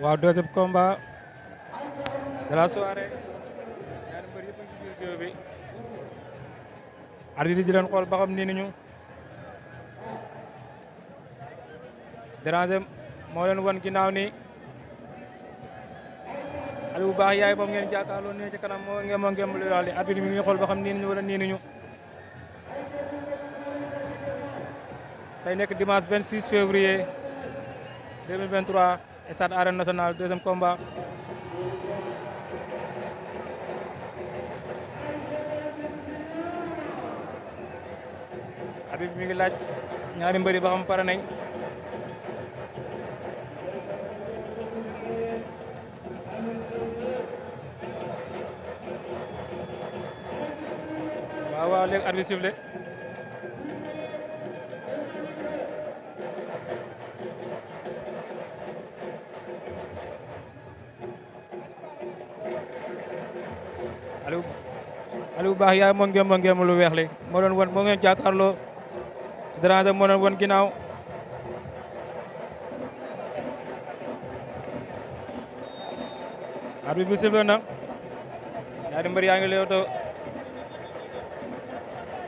waaw deuxième combat de la soirée ñaari mbër yëpp a ngi ci biir géew bi arbitre di leen xool ba xam nii nañu Déranger moo leen wan ginnaaw ni Aliou bu baax yaay moom ngeen jàkkaarloo ne ci kanam moo ngeen lu daal di arbitre mi ngi xool ba xam nii nañu wala nii nañu tey nekk dimanche 26 février 2023 stade Arène Nationale deuxième combat arbitre mi ngi laaj ñaari mbëri ba xam pare nañ waaw léegi arbitre sifflé Aliou bu baax yaay moo ngeen lu weex li moo doon wan moo ngeen jàkkaarloo Déranger moo doon wan ginnaaw arbitre bi sifflé na ñaari mbër yaa ngi leewtoo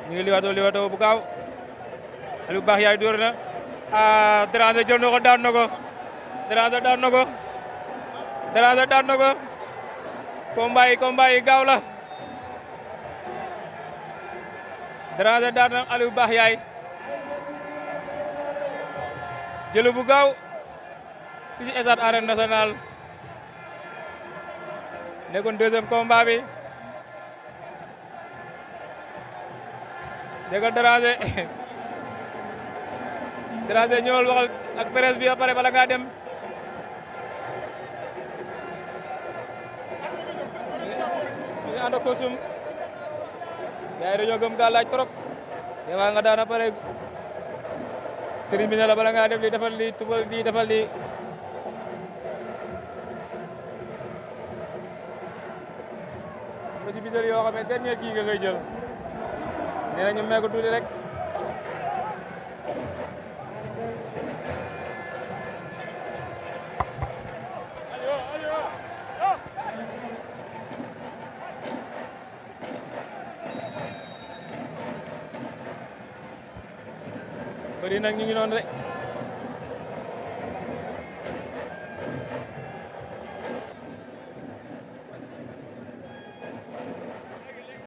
ñu ngi liwaatoo bu gaaw Aliou bu baax yaay dóor na Déranger jël na ko daan na ko Déranger daan na ko Déranger daan na ko combat yi gaaw la Déranger daan na Aliou bu baax yaay jëlu bu gaaw fi ci stade Arène Nationale nekkoon deuxième combat bi déggal Déranger ñëwal waxal ak presse bi ba pare bala ngaa dem ñu ngi ànd ak costume gars yi dañoo gëm gaa laaj trop des fois nga daan a pare sëriñ bi ne la bala ngaa def li defal li tubal li defal li ci bidal yoo xam ne dernier kii nga koy jël nee na ñu mee ko tuuti rek bëri nag ñu ngi noonu rek